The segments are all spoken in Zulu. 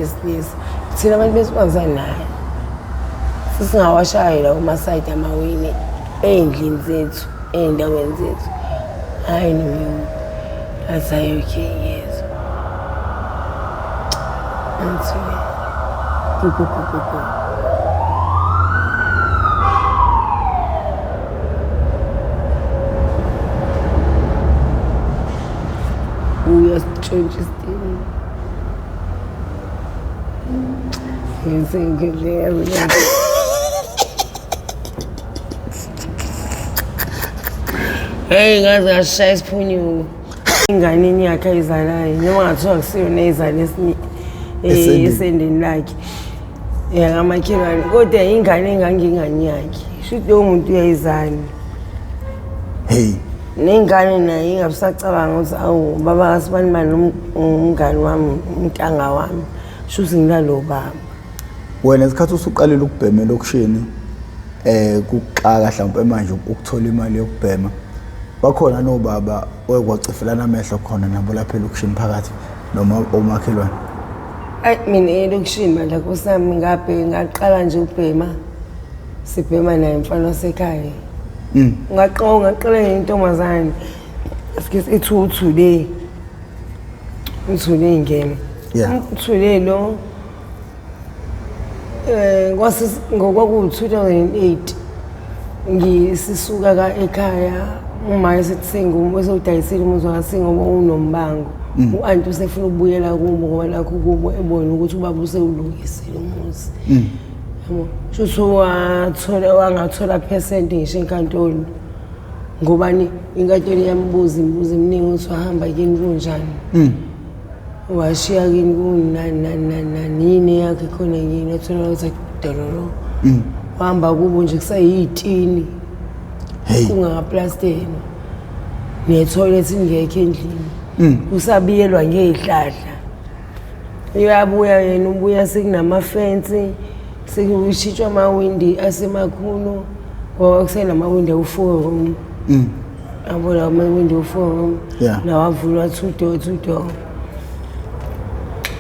Yesilisa thina abantu besifazane naye sisingawashayi la kumasayidi amawini ey'ndlini zethu, ey'ndaweni zethu. Hhayi noma athi hhayi okay ngiyezwa. Athi go go go go go. Uyasitshontsha isitini. Hey, ngaze ngashaya isiphunyuko. Inganeni yakhe ayizalayo noma ngathiwa kusiyona eyizala esendeni lakhe. Yakamakhelwane kodwa ingane engangingane yakhe. Shuthi lowo muntu uyayizala. Hey. Nengane naye ingabusacabanga ukuthi awu baba kasibanibani umngani wami, umntanga wami. Shuthi nginalo baba. Wena isikhathi usuqalile ukubhema elokishini kukuxaka mhlawumbe manje ukuthola imali yokubhema. Bakhona nobaba okwacifelana amehlo khona nabo lapha elokishini phakathi noma omakhelwane. Ayi mina elokishini bandla nkosi yami ngabheka ngaqala nje ukubhema. Sibhema naye mfana wasekhaya. Ngaqala ngaqala intombazane. Sike sithi uthule. Uthule ingene. Yeah. Uthule lo kwase ngokwaku 2008 ngisisuka ka ekhaya uma esethenga esewudayisile umuzi wakasinga ngoba unombango. U-anti usefuna ukubuyela kubo ngoba nakho kubo ebona ukuthi ubaba usewulungisile umuzi. Yabo. Shuthi wathola wangathola percent ngisho enkantolo. Ngobani inkantolo iyambuza imibuzo eminingi ukuthi wahamba kini kunjani. Washiya kini kunani nani nani nani yini yakhe khona kini wathola ukuthi dololo. Wahamba kubo nje kusayitini. Hey. Kungakaplasteni. Ne-toilet ingekho endlini. Kusabiyelwa ngey'hlahla. Uyabuya yena ubuya sekunamafensi, sekushintshwa amawindi asemakhulu ngoba kusenamawindi awu-four room. Yabo lawo amawindi awu-four room. Yeah. Lawa avulwa two door, two door.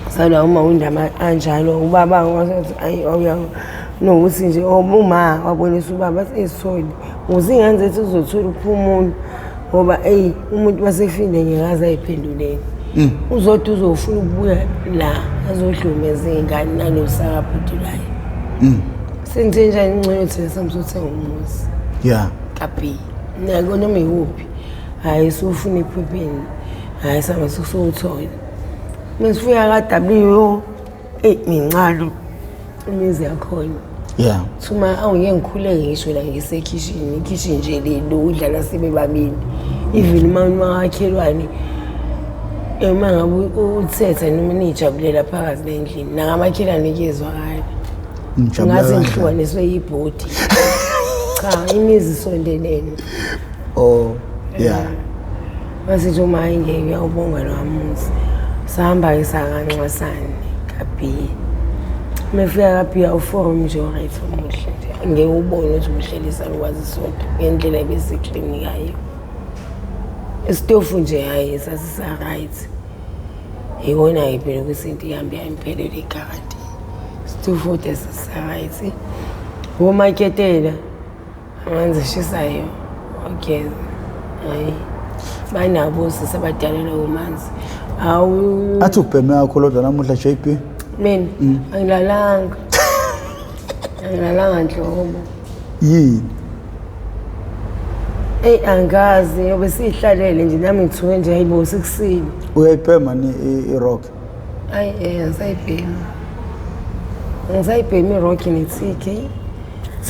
Salawo amawindi anjalo ubaba wathi ayi awuya nokuthi nje uma wabonisa ubaba athi esithole ukuze ingane zethu zizothola ukuphumula ngoba eyi umuntu masefile ngeke ayiphendulele. Uzodwa uzofuna ukubuya la azohlumeza iy'ngane nalosakabhudulayo. Senze njani ingcono thina samsothenga umuzi. Yeah. Kabi. Nako noma ikuphi. Hhayi sufuna ephepheni. Hhayi same susuthola. Mesifika ka-W eyi mincane imizi yakhona. Yeah. Thuma awu ngeke ngikhuleke ngisho la ngisekhishini, ikhishi nje le lokudlala sibe babili. Even uma umakhelwane uma ngabe uthetha noma nijabulela phakathi endlini nakamakhelwane kuyezwakala. Ngijabula Ngaze kanjani? ngihlukaniswe yibhodi. Cha, imizi isondelene. Oh, yeah. Mase nje uma ngeke uyawubonga lo muzi. Sahamba ke sakanxasane ka-B. Mefika ka-B awu-four nje right omuhle nje. Ngeke ubone ukuthi uhleli salukwazi sodwa ngendlela ebesiklini ngayo. Isitofu nje hayi sasisa right. Ikona-ke phela ukuthi into ihambe yayimphelele igaranti. Isitofu kodwa sasisa right. Womaketela amanzi ashisayo ogeza. Hayi banabo osisi abadala lawo manzi. Hawu Athi ubheme yakho lodwa namuhla JB. Mina angilalanga. Angilalanga nhlobo. Yini? Eyi angazi ngoba siyihlalele nje nami ngithuke nje hayibo sekusile. Uyayibhema ni i-rock? Hayi angisayibhemi. Angisayibhemi i-rock ne-tik.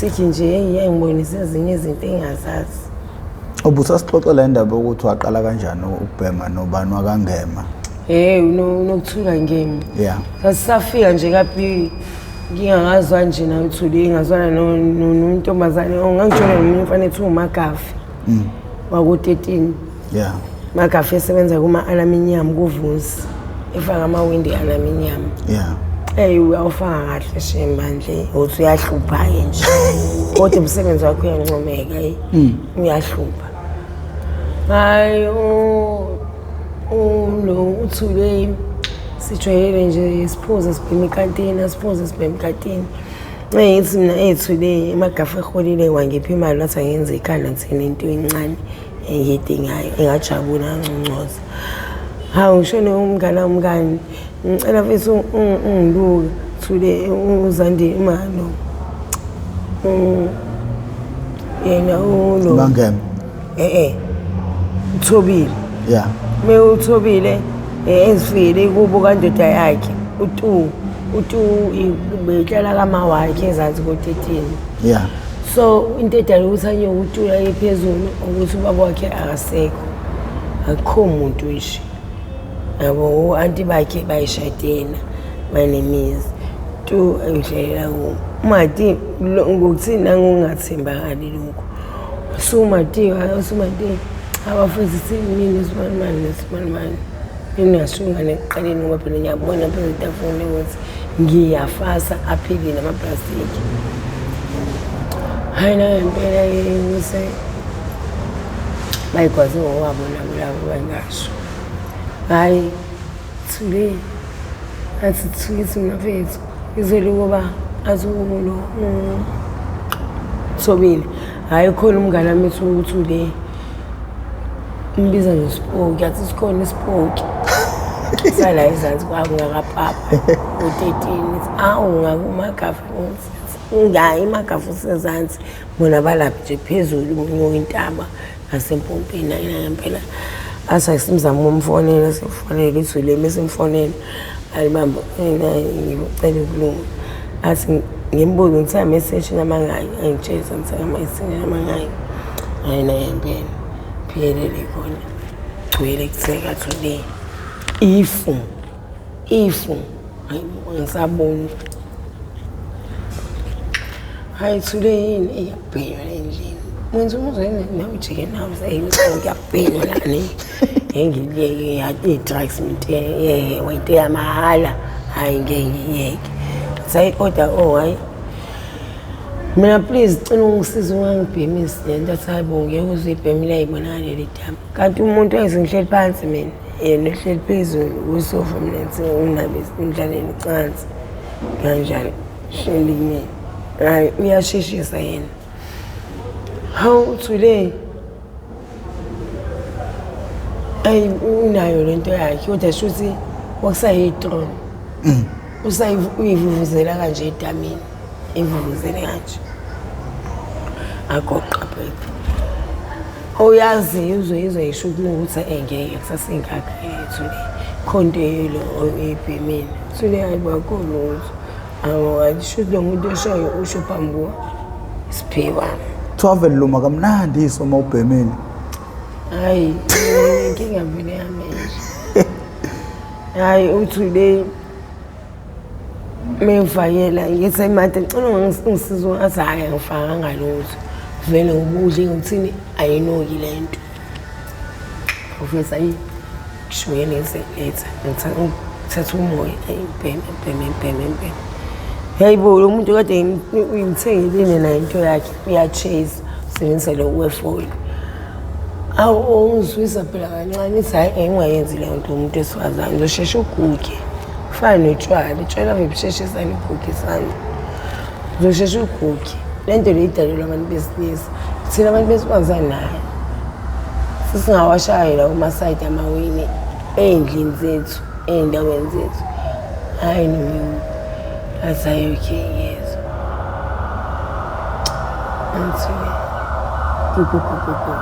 Tik nje yayingibonisa ezinye izinto engingazazi. Ubusasixoxela indaba yokuthi waqala kanjani ukubhema nobani wakangema. Hey unokuthula ngemi. Yeah. Sasisafika nje ka-B ngingakazwa nje naye uthule ngazwana nontombazane ngangijole nomunye umfana ethiwa uMagafi. Waku-13. Yeah. Magafi esebenza kuma-aluminium kuVusi. Efaka amawindi aluminium. Yeah. Eyi uyawufaka kahle shame bandle uthi uyahlupha-ke nje. Kodwa umsebenzi wakhe uyancomeka eyi uyahlupha. Hhayi lo uthule Sijwayele nje siphuze sibhema ikantini, siphuze sibhema ikantini. Ngithi mina ethule emagafu eholile wangipha imali wathi angenze ikhanda ngithini into encane engiyidingayo engajabula nganconcoza. Hawu ngishone umngane womngane ngicela mfethu ungiluke thule uzandi imalo. Yena ulo. Bangema. Eh eh. Uthobile. Yeah. Mewuthobile ezifikele kubo kandoda yakhe utu utu behlala kama wakhe ezansi ko-13. Yeah. So into edala ukuthi anyuke utu aye phezulu ukuthi ubaba wakhe akasekho. Akukho muntu nje. Yabo u-anti bakhe bayishadela banemizi. Tu engihlelela kubo. Mati ngokuthini nangokungathembakali lokho. Sumati sumati abafundisi thini nesimanimani nesimanimani. Ngingasho ngane ekuqaleni ngoba phela ngiyabona phezu etafuleni ukuthi ngiyafasa aphilile amaplastiki. Hayi nangempela ukuthi bayigwaze ngokwabo nabo labo bangasho. Hhayi thule athi thukithi mafethu izwele ukuba athi ulo Thobile. Hhayi khona umngane wami ethi uthule umbiza ngesipoki athi sikhona isipoki sala ezansi kwabo ngakapapa u-13 awu ngakumagafu ngayi imagafu sezansi bona balapha nje phezulu unyuka intaba ngasempompini ayina ngempela athi asimzama ukumfonela simfonele izwi lemi simfonele alibamba ngicela ukulunga athi ngimbuze ngithi ameseji namangaki angitshela ngithi ameseji namangaki hayi naye ngempela phiyelele khona gcwele kutheka today ifu ifu hayi angisaboni hayi thule yini iyabhenywa le ndlini wenza umuzwa nawe ujike nawe kuyabhenywa lani engiliyeke i-drugs into yamahhala hhayi ngeke ngiyeke sayi-order oh hhayi mina please cela ungisize ungangibhemisi le nto athi hayi bo ngeke uze uyibhemile ayibonakala leli dama kanti umuntu wayesengihleli phansi mina yena ehleli phezulu kwisofa mina ngithi ngidlaleni icansi kanjani hleli kumina hhayi uyasheshisa yena hawu uthule ayi unayo lento yakhe kodwa shuthi wakusayi-tron uyivuvuzela kanje edamini ivuvuzele kanje agoqa phela oyaziyo uzoyizwa isho ukuthi engeke kusasingakho yethu le khona into eyilo oyibhemile thule hayi bakhona ukuthi awasho lo muntu oshoyo usho phambi kwa siphiwa Kuthiwa vele luma kamnandi iso uma ubhemile. Hayi inkinga vele yami nje. Hayi uthule mengifakela ngithi manje ngicela ungisize athi hhayi angifakanga lutho vele ubudle ngithini ayinoki le nto ufisa ayi kushuye ngiseletha ngithatha umoya ngibheme ngibheme ngibheme ngibheme hayi bo lo muntu kade ngimthengelile naye into yakhe uya-chase usebenzisa lo wefoni awu ungizwisa phela kancane ithi hhayi engingayenzi leyo nto umuntu wesifazane uzosheshe uguge kufana notshwala utshwala ave busheshisana ugugisana uzosheshe uguge le nto le idalelwa abantu besilisa thina abantu besifazane nayo sisingawashayela kumasayidi amawini ey'ndlini zethu ey'ndaweni zethu hhayi noma athi hhayi okay ngiyezwa athi go go go go go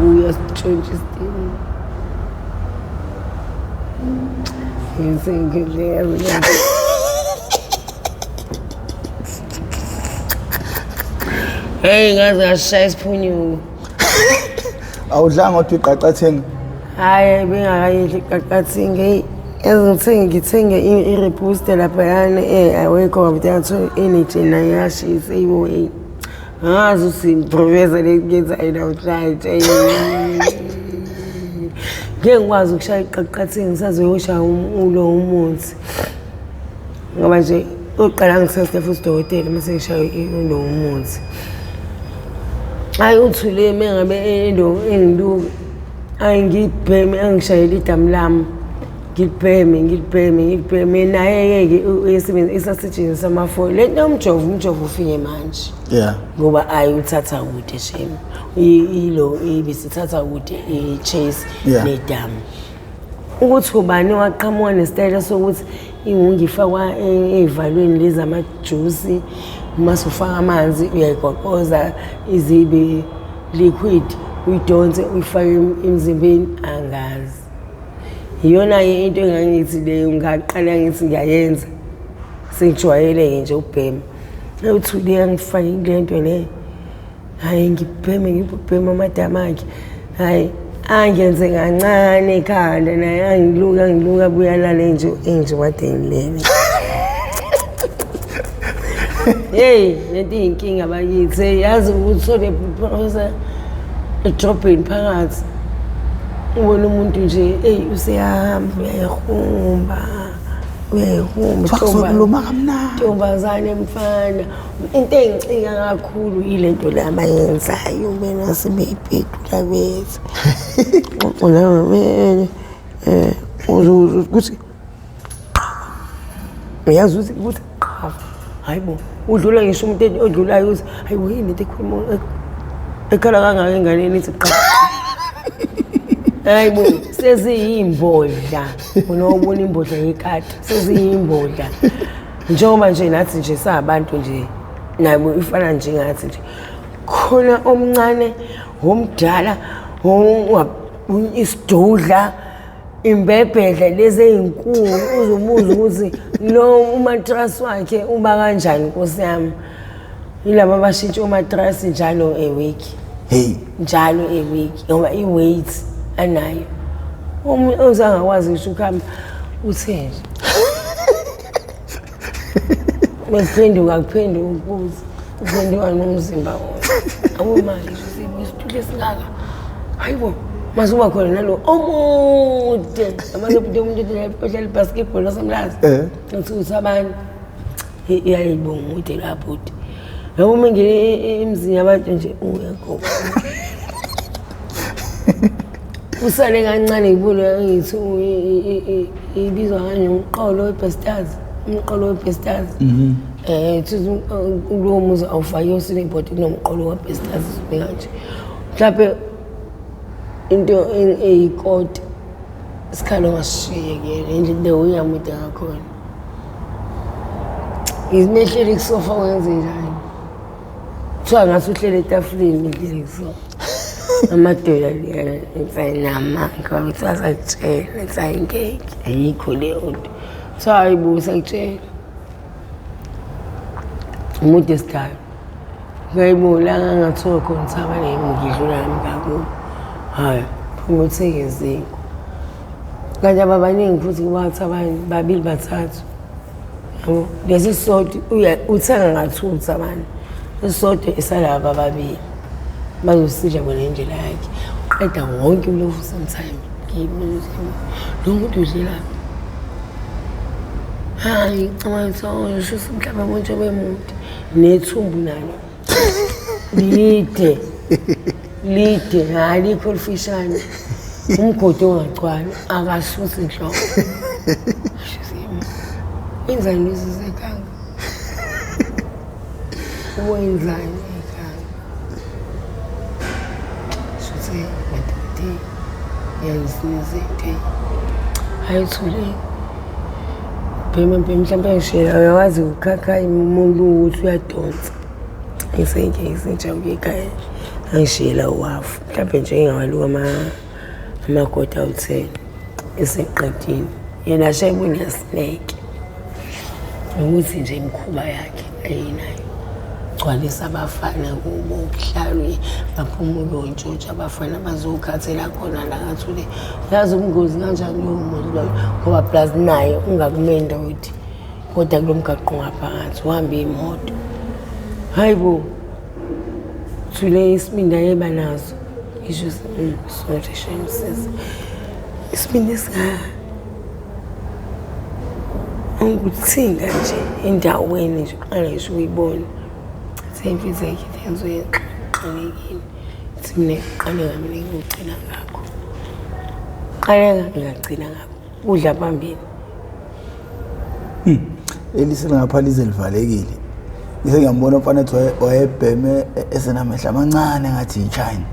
uyasitshontsha isitini ngisengidlela Hey ngaze ngashaya isiphunyuko. Awudlanga kodwa iqaqathenga. Hayi bengakayidli iqaqathenga. Hey yazi ngithenge ngithenge i-rebooster laphayana awekho ngabe ngathola i-energy nayo yashisa eyibo hey. Angazi ukuthi ngiproveza le kuyenzayo namhlanje. Ngeke ngikwazi ukushaya iqaqathenga ngisazoyoshaya ulo umuthi. Ngoba nje uqala ngitheste futhi udokotela mase ngishaya ulo umuthi. Hayi uthule mengabe elo engiluka. Hayi ngibheme angishayela idamu lami. Ngilibheme ngilibheme ngilibheme naye ke esebenza isasetshenziswa amafoni. Le nto yomjovo umjovo ufike manje. Yeah. Ngoba ayi uthatha kude shame. Ilo ibisithatha kude i-chase Yeah. nedamu. Ukuthi ubani waqhamuka nesitayela sokuthi iwungi ifakwa ey'valweni lezi amajusi uma sufaka amanzi uyayigoqoza izibe liquid uyidonse uyifake emzimbeni angazi. Iyona-ke into engangithi leyo ngaqala ngithi ngiyayenza sengijwayele-ke nje ukubhema. Uthule angifake kule nto leyo. Hhayi ngibheme ngibheme amadamu akhe. Hhayi angenze kancane ekhanda naye angiluka angiluka abuye alale nje enje kade ngilele. Hey, lento iyinkinga bakithi. Hey, yazi uthole professor edrobheni phakathi. Ubona umuntu nje, hey useyahamba uyayihumba. Uyayihumba. Kuzokuluma kamnandi. Ntombazane mfana. Into engicika kakhulu yile nto le abayenzayo bena sebeyiphendula bethu. Ukuthi uyazi ukuthi ukuthi qha hayi bo udlula ngisho umuntu odlulayo uthi hayi bo yini into ekhuluma ekhala kangaka enganeni ithi qha. Hayi bo seziyimbodla unobona imbodla yekati seziyimbodla. Njengoba nje nathi nje sabantu nje nabo ifana njengathi nje khona omncane omdala isidudla imbebhedla lezi ezinkulu uzobuza ukuthi lo umatrasi wakhe uba kanjani nkosi yami. Yilaba abashintsha umatrasi njalo a week. Hey. Njalo a week ngoba i-weight anayo. Uma uzangakwazi ngisho ukuhamba uthe nje. Bekuphenduka kuphenduka ukubuza. Kuphenduka nomzimba wonke. Abo manje isitulo esingaka. Hayibo, mase uba khona nalo omude. Amanye umuntu odlala ibasketball wasemlazi. Uthi usabani? Iyayibo umude lapho uthi. Yabo uma ngene emzini yabantu nje uyagoba. Usale kancane ngibona ngithi ibizwa ngani umqolo weBestars, umqolo weBestars. Kulowo muzi awufakiwe usinebhodi kunomqolo weBestars ubeka nje. Mhlawumbe into eyikoti isikhalo ongasishiye kuyena indlela le uyamude ngakhona. Ngimehlele kusofa wenze njani? Kuthiwa ngathi uhlele etafuleni ngihlele kusofa. Amadoda namanga kuthiwa sakutshela kuthiwa ngeke ayikho leyo nto. Kuthiwa hayi bo sakutshela. Umude esidala. Hayibo la ngangathiwa khona ukuthi abane ngidlula nami kakhulu. Hhayi, phuma uthenge izinkwa. Kanti ababaningi futhi kubathi abanye babili bathathu. Yabo, lesi sisodwa uthenga ngathutha abantu. Isisodwa esalaba ababili. Bazosidla bona indlela yakhe. Uqeda wonke ulofu sometime. Ngiyibuza lo muntu udlelaphi? Hayi, ngicabanga ukuthi shuthi mhlawumbe konje bemude. Nethumbu nalo. Lide. Lide, hayi likho lifishane. Umgodi ongagcwali akasusi nhlobo. Wenzani lezi zeganga? Wenzani ekhaya? Shuthi madoda yayizinto. Hayi thule. Bhema bhema mhlawumbe ngishela uyawazi ukhakha umuntu ukuthi uyadonsa. Ngisenke ngisentsha kuye ekhaya. Angishiyela uwafu. Mhlawumbe nje engawaluka amakota awu-10 eseqedile. Yena ashaye kunesineke. Ukuthi nje imikhuba yakhe ayinayo. Gcwalisa abafana kubo kuhlalwe baphuma uyontshontsha abafana bazokhathela khona la ngathule. Yazi ubungozi kanjani lowo muntu loyo ngoba plus naye ungakumenda ukuthi kodwa kulo mgaqo ngaphakathi uhambe imoto. Hayi bo, thule isibindi ayeba naso. Ngisho sorry shame sis. Isibindi esingaka. Angikuthinga nje endaweni nje uqala ngisho ukuyibona. Seyimfizeke yenziwe. Ngiqalekile. Ngithi mina ngiqaleka mina ngiyogcina ngakho. Qaleka ngingagcina ngakho. Kudla phambili. Elise ngapha lize livalekile. Ngise ngiyambona umfana ethi wayebheme esenamehlo amancane ngathi yiChina.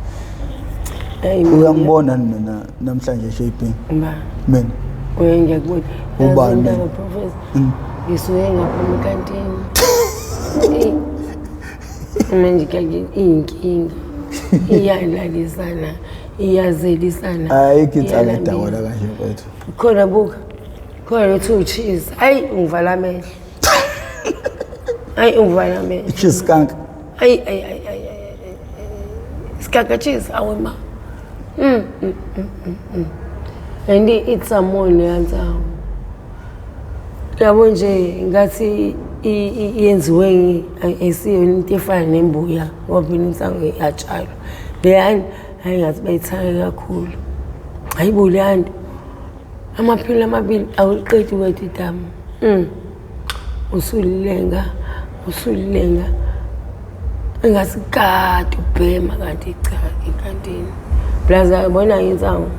Uyangibona mina namhlanje JB? Ba. Mina. Uye ngiyakubona. Ubani mina? Professor. Ngisuke ngaphuma ekantini. Manje ke iyinkinga. Iyalalisana, iyazelisana. Ayikho insala edakwana kanje mfethu. Khona buka. Khona uthi ucheese. Hayi ungivala amehlo. Hayi ungivala amehlo. Cheese skunk. Hayi hayi hayi hayi. Skaka cheese awe ma. And it's a mall yansawo. Yabo nje ngathi yenziwe ayisiyo into efana nembuya ngoba phela insangu iyatshalwa. Leyani hayi ngathi bayithake kakhulu. Hayi bo leyani amaphili amabili awuliqedi wedwa idamu. Usulilenga usulilenga engathi kade ubhema kanti cha enkantini. Plus yabona insangu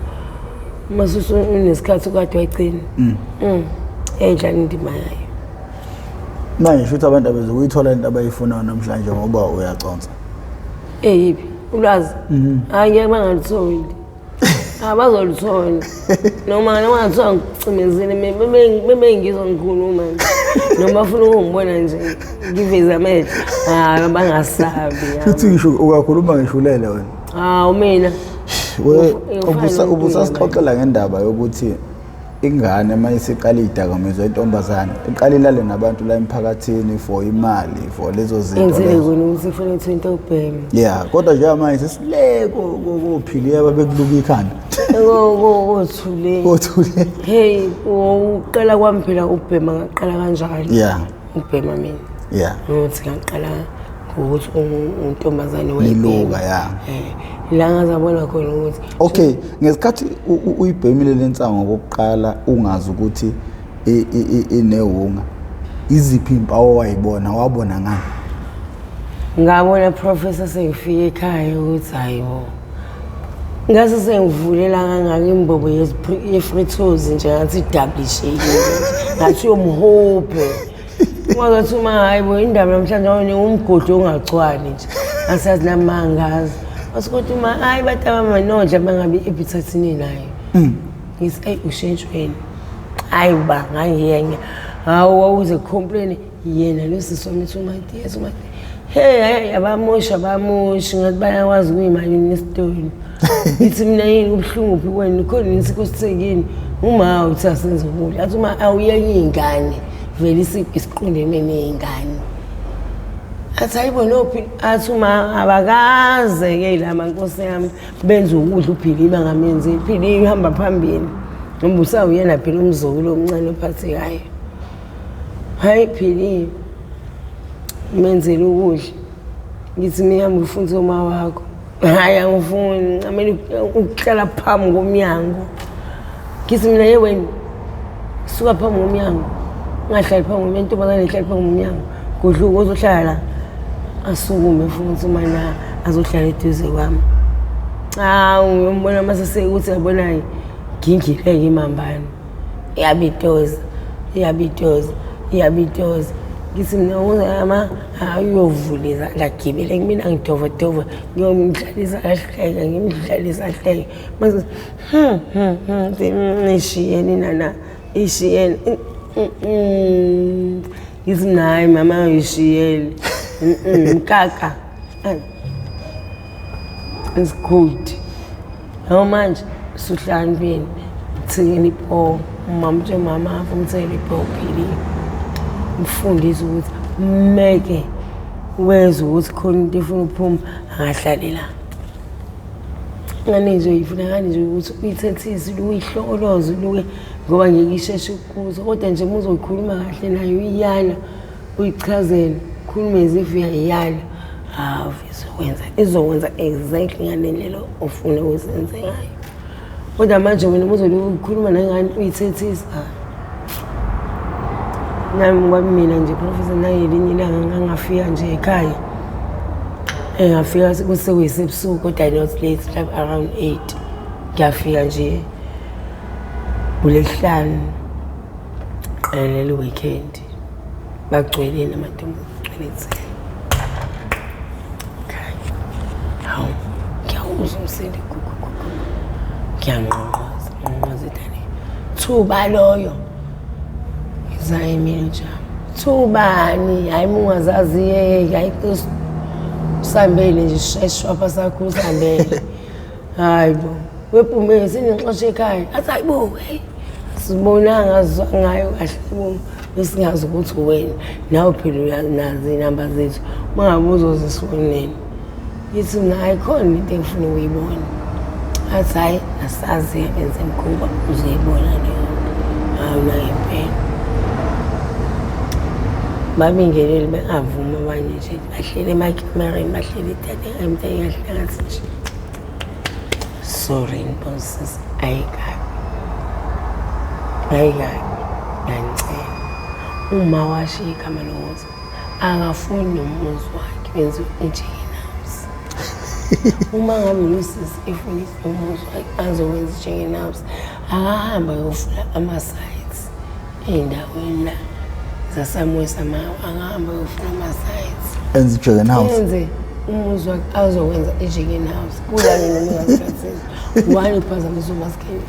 uma usunesikhathi ukade wayigcina. Eyidlala indima yayo. Manje shuthi abantu abezukuyithola into abayifunayo namhlanje ngoba uyaconsa. Eyiphi? Ulwazi? Hayi ngeke bangalutholi. Abazoluthola. Noma ngathiwa ngicimezile bebe ngizwa ngikhuluma nje. Noma bafuna ukungibona nje ngiveze amehlo. Hayi bangasabi. Futhi ngisho ukakhuluma ngisho ulele wena. Hawu mina. We ubusasixoxela ngendaba yokuthi ingane uma isiqala idakamizwa intombazane iqala ilale nabantu la emphakathini for imali for lezo zinto Enzele lezo. kona ukuthi ifuna ukuthi into yokubhema. Yeah, kodwa njengamanje sesile kophiliya babekuluka ikhanda. Kothule. Kothule. Hey, uqala kwami phela ukubhema ngaqala kanjalo. Yeah. Ukubhema mina. Yeah. Ukuthi ngaqala ngokuthi untombazane Niluka, yeah. La ngazabona khona ukuthi Okay, ngesikhathi uyibhemile lensango ngokuqala ungazi ukuthi inewunga. Iziphi impawu owayibona wabona ngani? Ngabona professor sengifike ekhaya ukuthi hayibo. Ngase sengivulela kangaka imbobo ye-fritos nje ngathi double shake. Ngathi uyomhophe. Wakathi uma hayi bo indaba namhlanje awone umgodi ongagcwali nje. Asazi namangazi. Wathi kodwa uma hayi bataba manodla bangabe i-appetite nayo. Ngithi ayi ushentshweni. Hayi ba ngangiyenya. Hawu wawuze complain yena lo sisi wami uthi uMatias uMatias. Hey hayi abamoshi abamoshi ngathi bayakwazi ukuyimali nesitolo. Ngithi mina yini ubuhlungu phi kwenu khona nisikosithekini. Uma uthi asenze ukudla athi uma awuyenye ingane vele isiqondene nezingane. Athi hayibo nophi athi uma abakaze ke lama nkosi yami benza ukudla uphili bangamenzi iphili ihamba phambili. Ngoba usawuyena phela umzukulu omncane ophathekayo. Hayi phili menzele ukudla. Ngithi mina ngifuna uma wakho. Hayi angifuni, ngamele ukuhlala phambi komnyango. Ngithi mina ye wena suka phambi komnyango. Ungahlali phambi komnyango, intombazane ihlali phambi komnyango. Godluka uzohlala la. Asukume futhi uma na azohlala eduze kwami. Hawu ngiyombona mase sekuthi yabona ngingileke imambane. Iyabitoza, iyabitoza, iyabitoza. Ngithi mina uzama uyovula izandla agibele kumina ngidovadova ngiyomdlalisa kahleke ngimdlalisa kahleke. Mase ishiyeni nana ishiyeni. Ngithi mina hayi mama uyishiyele. Mkaka. It's good. Yabo manje suhlakaniphile. Mthengele ipopo, umama uthe mama umthengele ipopo philile. Mfundise ukuthi meke wezwe ukuthi khona into efuna ukuphuma angahlali la. Ingane nje uyifuna ngani nje ukuthi uyithethise uyihlokoloze uluke ngoba ngeke isheshe ukuza kodwa nje uma uzoyikhuluma kahle nayo uyiyala uyichazele khulume as if uyayiyala. Hawu izokwenza izokwenza exactly ngale ndlela ofuna ukuzenze ngayo. Kodwa manje wena uma uzolokhu ukhuluma nengane uyithethisa. Nami kwamina nje Professor nangelinye ilanga ngangafika nje ekhaya. Ngafika sekuyisebusuku kodwa not late, mhlawumbe around 8. Ngiyafika nje kulesihlanu qelele weekend. Bagcwele namantombi agcwele ithele. Hawu, ngiyawuzwa umsindo gugugugu. Ngiyangqongqoza, ngqongqoza idale. Thuba loyo. Ngizayimile nje. Thubani, hayi uma ungazazi yeke, hayi usambele nje sheshwa sakho usambele. Hayi bo. Wephume sinixoshe ekhaya. Athi hayi bo, hey. Sibonanga zwa ngayo kahle bo. Besingazi ukuthi wena nawe phela uyazi inamba zethu. Uma ngabe uzozisifonela. Ngithi mina ayikhona into engifuna ukuyibona. Athi hhayi asazi benze mkhuba uzoyibona leyo nto. Hayi nangempela. Babingeleli bengavumi abanye nje bahleli emakamereni bahleli edadeni kahle ngathi nje. Sorry Nkosi ayikabi. Ayikabi. Ngiyanicela. Uma washiya igama lokuthi akafuni nomuzi wakhe wenziwe i-chicken house. Uma ngabe lo sisi efuna umuzi wakhe azokwenza i-chicken house, akahambe ayofuna ama-sites ey'ndaweni la zasamwe samawa, akahambe ayofuna ama-sites. Enze i-chicken house. Enze umuzi wakhe azokwenza i-chicken house. Kulale noma ingasikhathini. Wani uphazamisa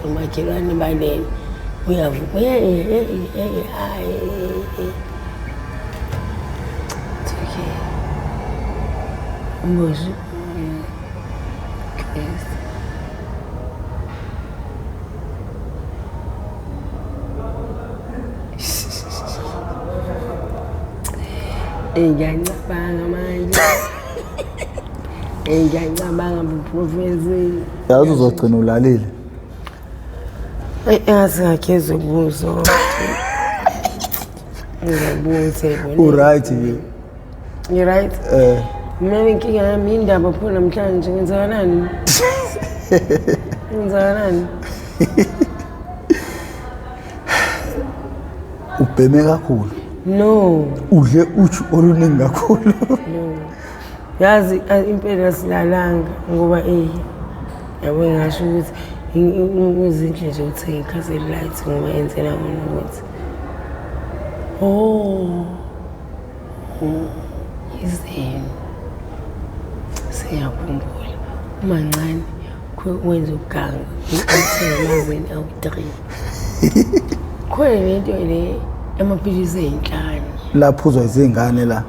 umakhelwane balele. Uyavuka. Hey, hey, hey, hayi. It's okay. Mbozi. Yes. Ngiyacabanga manje. Ngiyacabanga buprofesi. Yazi uzogcina ulalile. Eyi engathi ngageza ubuso. Ngiyabuza yibona. U-right nje. Ngi-right? Eh. Mina inkinga yami indaba pho namhlanje ngenzakalani? Ngenzakalani? Ubheme kakhulu. No. Udle uju oluningi kakhulu. No. Yazi impela silalanga ngoba eh yabo ngisho ukuthi uzinhle nje uthenga ikhasi light ngoba yenzela kona ukuthi oh izini siyakhumbula umancane wenza ukuganga uthenga amazini awu-3 khona lento le amaphilisi eyinhlanye Laphuzwa izingane la.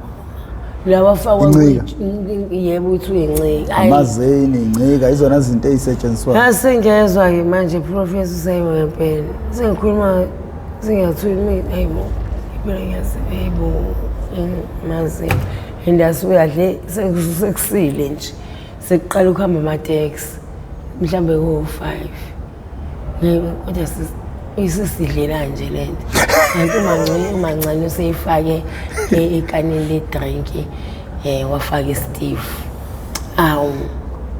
Lawa afakwa Incika. Yebo uthi uyincika. Ayi. Amazeni, incika, izona zinto ey'setshenziswayo. Ngasengiyezwa-ke manje professor useyibo ngempela. Sengikhuluma sengiyathula mina hayibo. Impela ngiyazi hayibo mazini. And asuyadle sekusile nje. Sekuqala ukuhamba amateksi. Mhlambe ko-5. Kodwa isisidlela nje le nto. Kanti umancane useyifake ekanini le-drink wafaka isitifu. Awu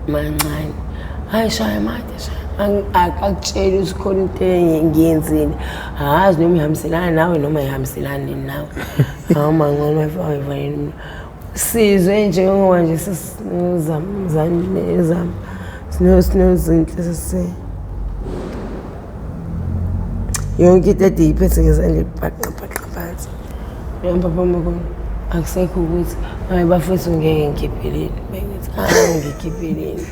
mancane. Hayi shaya made shaya. Akakutsheli ukuthi khona into engiyenzile. Akazi noma ihambiselana nawe noma ihambiselani nawe. Hawu mancane wayifaka evaleni. Sizwe njengoba nje sesinozamzane sinozinhle sese yonke into ade iyiphethe ngezandla ibhaqa bhaqa phansi. Hamba phambi kwami akusekho ukuthi hayi bafethu ngeke ngikhiphileni. Bengithi hayi ngikhiphileni.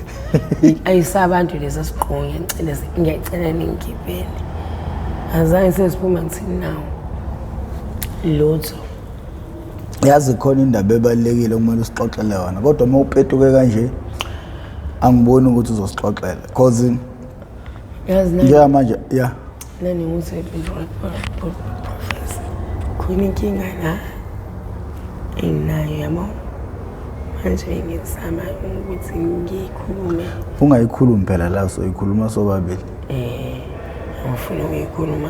Ayisabantu lesa sigqoko ngiyacela ngiyacela ningikhiphele. Azange sesiphuma ngithini nawo. Lutho. Yazi khona indaba ebalulekile okumele usixoxele yona kodwa uma upetuke kanje angiboni ukuthi uzosixoxela cause Yazi njengamanje ya nani ukuthi professor khona inkinga la enginayo yabo manje ngizama ukuthi ngiyikhulume. Ungayikhulumi phela la soyikhuluma sobabili. Ngifuna ukuyikhuluma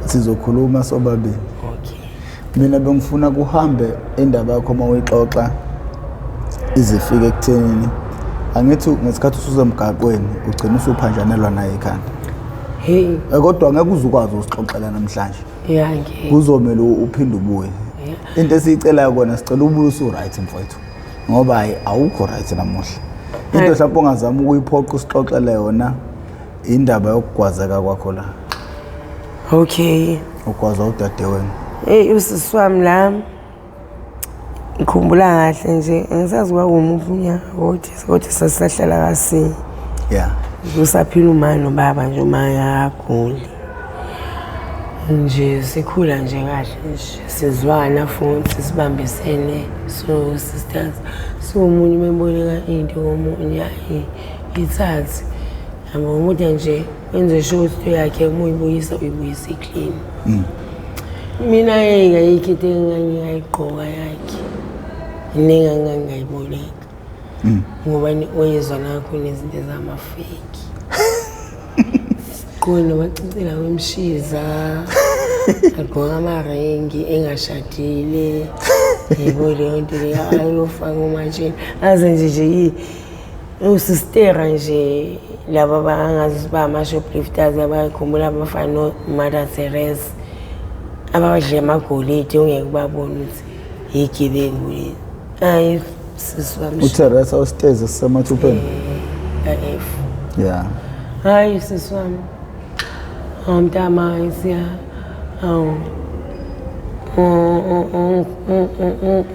sizokhuluma sobabili. Okay. Mina bengifuna kuhambe indaba yakho uma uyixoxa izifike ekuthenini angithi ngesikhathi ususemgaqweni ugcina usuphanjanelwa naye ikhanda. Hey. Kodwa ngeke uze ukwazi usixoxela namhlanje. Yeah, ngeke. Kuzomela uphinde ubuye. Yeah. Into esiyicelayo kona, sicela ubuye usu-right mfowethu, ngoba hayi, awukho right namuhla. Into mhlawumbe ongazama ukuyiphoqa usixoxele yona, indaba yokugwazeka kwakho la. Okay. Ugwazwa udadewenu. Hey, usisi wami la, ngikhumbula kahle nje, angisazi kwakumuphi unyaka, kodwa sasisahlala kasinye. Kusaphila uma nobaba nje, uma akaguli nje, sikhula nje kahle nje, sizwana futhi sibambisene, so sisters, so omunye meboleka into komunye, ayi ithathe yabo, umuntu nje wenze sure ukuthi into yakhe uma uyibuyisa, uyibuyisa i-clean. Mina ayikho into engangingayigqoka yakhe nengangingayiboleka, ngoba wayezwa nakho nezinto ezamafeki, gqoke nomacicila wemshiza, agqoka amarengi engashadile, yebo, leyo nto leyo ayofaka umatsheni aze nje usistera nje, laba abangazi ba ama-shoplifters, abakhumbula abafana no-Mother Teresa abadle amagolide, ungeke ubabone ukuthi yigebengu lezi. Hayi, sisi wami. UTeresa usitezi sisemathupheni. F. Hayi, sisi wami, awumntama siya, awu,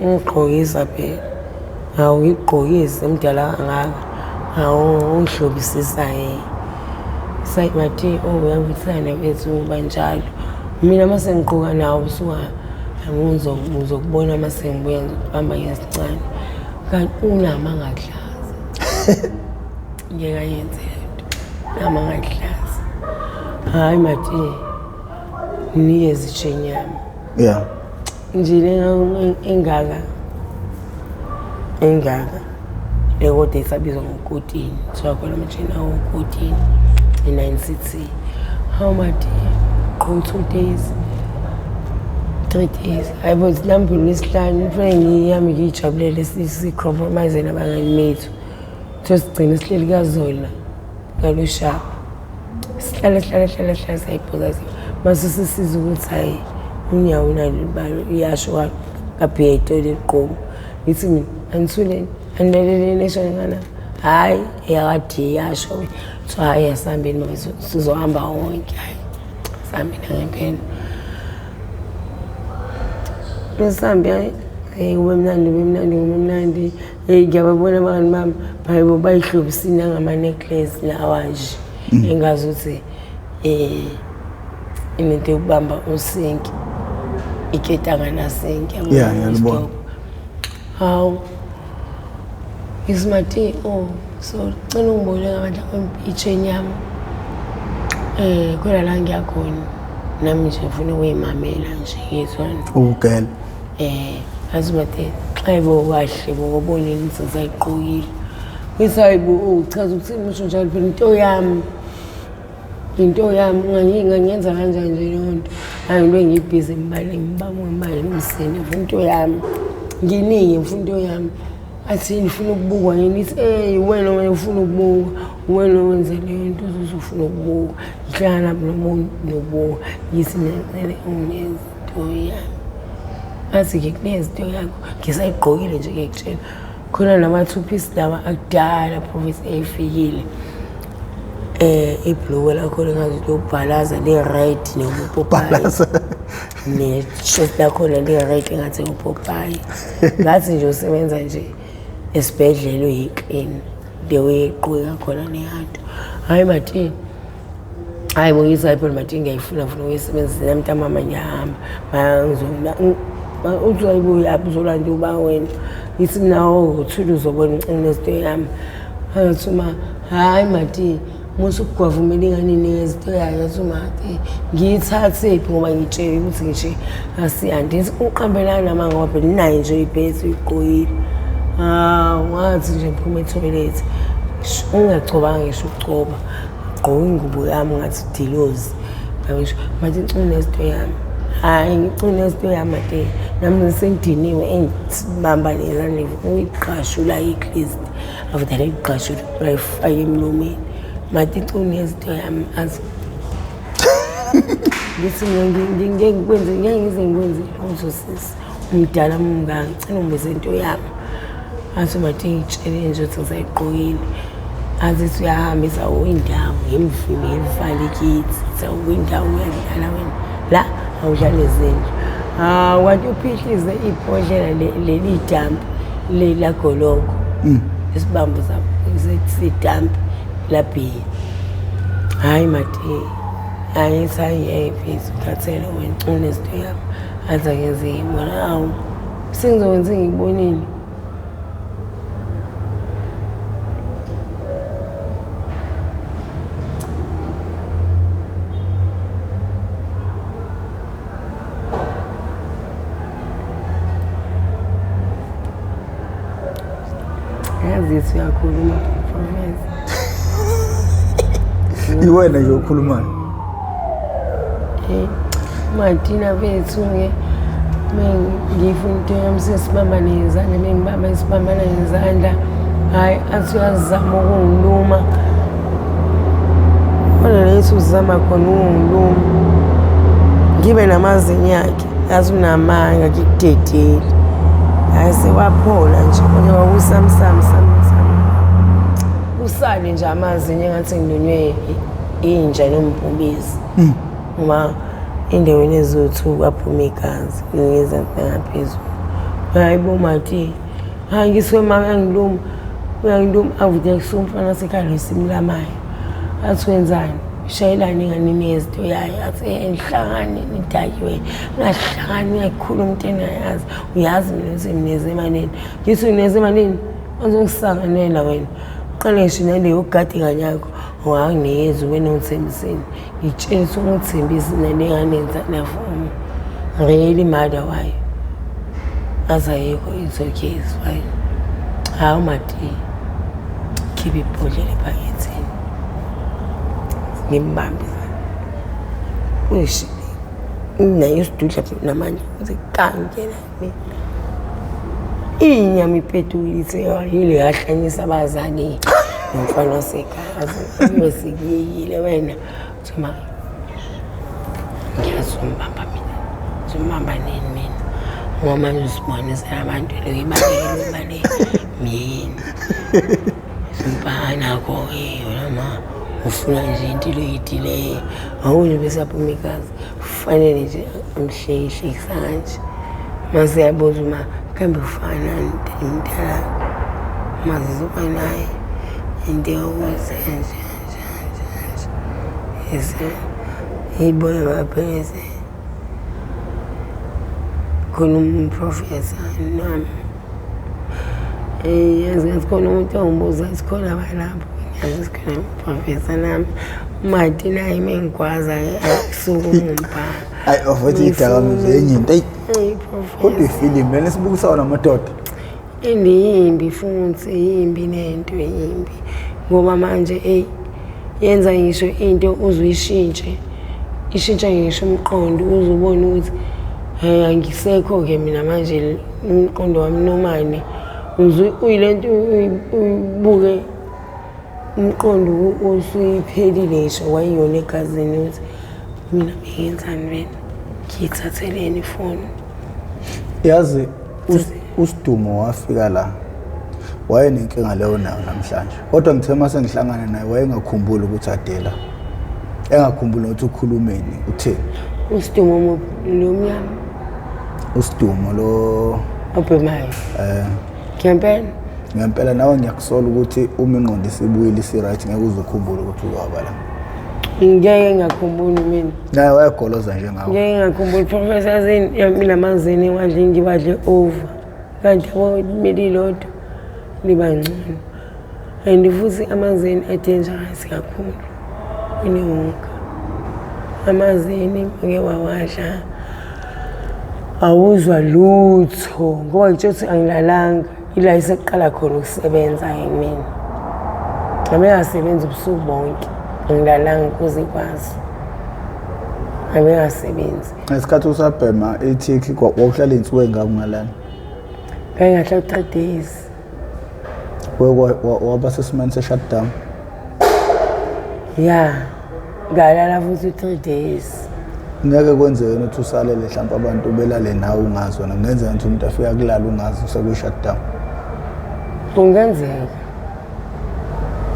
ungigqokisa phela, awu, ngigqokise mdala kangaka, awu, ungihlobisisa sayi bathi, oh, uyavuthana bethu banjalo. Mina uma sengigqoka nawo usuka ngizokubona, uma sengibuya ngizokubamba ngesincane, kanti unama angakuhlaza, ngeke ayenze lento, nama angakuhlaza. Hhayi mati, nginikeze itsheni yami nje le engaka engaka le, kodwa isabizwa ngokotini, kuthiwa khona amatsheni awokotini, i-9 cc. Hawu mati, qho 2 days, 3 days, hayi bo, lambili lesihlanu kufanele ngiyami ngiyijabulele, si-compromise nabangani bethu. Kuthiwa sigcine sihleli kaZola kalushapha, sihlale hlale hlale hlale, sayibhoza, mase sisiza ukuthi hayi, unyawo unalo iyasho kabhiya ey'tolo igqomo. Ngithi mina, anithuleni, anilaleleni, esho ngana, hhayi, eyakade iyasho. Kuthiwa hhayi, asihambeni mama, sizohamba wonke. Hhayi, sihambeni ngempela, besihambe. Hayi, hayi, kube mnandi, kube mnandi, kube mnandi. Heyi, ngiyababona abangani bami, hayi bo, bayihlobisile nangama-necklace lawa nje, engazi ukuthi inento yokubamba usinki, iketanga nasinki. Yeah, ngiyalibona. Hawu, ngisimati, oh, so cela ungiboleka bandla itshe yami, khona la ngiyakhona nami nje ngifuna ukuyimamela nje, ngizwana. Ubugela. Azi mate, hayibo, kahle bo, ngobonile ukuthi ngisayiqokile. Ngithi hayibo, uchaza ukuthini usho njalo? Phela into yami, into yami, ngangenza kanjani nje leyo nto? Hayi, into engiyibhizi ngibale, ngibamba ngibale emsini, ngifuna into yami, nginingi, ngifuna into yami. Athi ngifuna ukubukwa yini? Ithi ey, wena wena ufuna ukubukwa, wena wenze leyo nto, uzufuna ukubukwa, ngihlangana nomuntu nobuka. Ngithi mina ngicele unginikeze into yami. Athi ngikunikeze into yakho, ngisayigqokile nje, ngiyakutshela, khona nama-two piece lawa akudala, province eyifikile, ibhulukwe lakhona ngathi lokubhalaza le-red nobupopayi. Bhalaza. Ne-shirt lakhona le-red engathi upopayi, ngathi nje usebenza nje esibhedlela, uyi-clean le uyeqhubeka khona neyanto. Hhayi matini, hayi bo, ngithi hayi phela mati, ngiyayifuna, ngifuna ukuyisebenzisa nami ntamama, ngiyahamba. Uthi hayibo, uyaphi, uzolanda uba wena? Ngithi mina, oh, uthule, uzobona, ngicela nezinto yami. Athi ma, hhayi mati, musa ukugwavumela ingane, inikeza into yayo. Athi mati, ngiyithathephi ngoba ngitshele ukuthi nje asiyandi? Ngithi uqambelana namanga, ngoba phela naye nje ibhesi uyigqokile. Hawu, ngathi nje ngiphuma ethoyilethi, ungagcobanga ngisho ukugcoba, gqoka ingubo yami ngathi dilozi. Ngisho mathi ngicela nezinto yami. Hhayi, ngicela nezinto yami mate, nami sengidiniwe, engibamba lezandla uyiqashula i-list, after leyiqashula uyayifaka emlomeni. Mati, ngicela nezinto yami. Athi ngithi mina ngeke ngikwenze, ngeke ngize ngikwenze lutho sisi. Umdala mungaka, ngicela ungibize into yami. Athi mati ngitshele nje ukuthi ngisayigqokile. Athi uthi uyahambisa indawo ngimvime ngilifake ikithi. Sewindawo uyadlala wena. La awudlali izindlu. Hawu kanti uphihlize ibhodlela leli damp lelagolongo. Isibambo sidamp labhiya. Hhayi mati, hhayi hayi mfethu ukhathele wena unezinto yami. Athi angenze ngibona hawu sengizokwenza ngikubonile. Yazi ukuthi uyakhuluma professor. Iwena nje okhulumayo. Eh, Martina bethu-ke ngifuna into yami sesibamba ngezandla bengibamba sibambana ngezandla hhayi athi uyazama ukungiluma khona lethi uzama khona ukungiluma ngibe namazinyo akhe yazi unamanga ngikudedele hhayi sewaphola nje konke kwakusamsam samsam kusale nje amazinyo engathi ngilunywe inja nombhubesi uma endaweni eziwu-two kwaphuma igazi ngezansi nangaphezulu. Hhayi bo mati, hhayi ngisuke ma uyangiluma, uyangiluma avuke kusuke umfana wasekhaya lo esimlamayo. Athi wenzani? Shayelani ingane nezinto yayo. Athi nihlangane nidakiwe, ningahlangani ningayikhulumi into eningayazi. Uyazi mina ukuthi ngineze emanini. Ngithi ungineze emanini? Uzongisanganela wena. Uqale ngisho naleyo gadi ingane yakho. Wanginikeza wena ungithembiseni. Ngitshela ukuthi ungithembise nalengane navuma. Really mother why? Aze ayikho it's okay it's fine. Hawu mati. Khipha ibhodlela ephaketheni. Ngimbambe. Uyishi. Naye usidudla namanje uthi kangena mina. Inyama iphetukile ithe yile yahlanyisa abazali nomfana wasekhaya besikuyekile wena. Uthi ma ngiyazi umbamba mina. Uzombamba nini mina? Ngoba manje usibonisela abantu lokhu ibalekile ibalekile. Myekeni. Mpanakho-ke yona ma ufuna nje into iloyidileyo. Awunje bese aphuma igazi. Kufanele nje amhlekihlekisa kanje. Mase yabuza uma kambe ufana mdala mazizoba naye into yokuthi nje nje nje nje. Yese ngiyibone maphilisi. Khona umprofesa nami. Yazi ngathi khona umuntu ongibuza ukuthi khona balapho. Ngiyazi ukuthi khona umprofesa nami. Umati naye mengigwaza akusuke ungibhala. Hayi bafethu idakamizwa enye into. Eyi kodwa ifilimu lena esibukisa wona amadoda. And yimbi futhi yimbi nento yimbi ngoba manje eyi yenza ngisho into uze uyishintshe ishintsha ngisho umqondo uze ubone ukuthi hey angisekho-ke mina manje umqondo wami nomane uze uyilento uyibuke umqondo usuyiphelile ngisho kwayiyona egazini ukuthi mina bengenzani wena ngiyithatheleni ifoni. Yazi uSidumo wafika la wayenenkinga leyo nayo namhlanje, kodwa ngithe uma sengihlangana naye wayengakhumbuli ukuthi adela, engakhumbuli nokuthi ukhulumeni utheni. USidumo muphi? Lo mnyama? USidumo lo obhemayo. Ngempela? Ngempela nawe ngiyakusola ukuthi uma ingqondo isibuyile isi-right ngeke uze ukhumbule ukuthi uwaba la. Ngeke ngakhumbuli mina. Naye wayegoloza njengawe. Ngeke ngakhumbuli Professor Zini, mina amazini ngiwadle ngiwadle over. Kanti yabo limele lodwa liba ngcono. And futhi amazini a-dangerous kakhulu kunewonke. Amazini uke wawadla awuzwa lutho ngoba ngitsho ukuthi angilalanga ila iseqala khona ukusebenza-ke kumina. Ngabe ngasebenza ubusuku bonke angilalanga kuze kwazi. Ngabe ngasebenzi. Ngesikhathi usabhema ithikhi wawuhlala iy'nsuku ey'ngaka ungalali? Ngake ngahlala 3 days. Waba sesimeni se-shutdown? Ya, ngalala futhi 3 days. Ngeke kwenzeke ukuthi usalele mhlawumbe abantu belale nawe ungazi wena, kungenzeka ukuthi umuntu afike akulale ungazi usekuyi-shutdown. Kungenzeka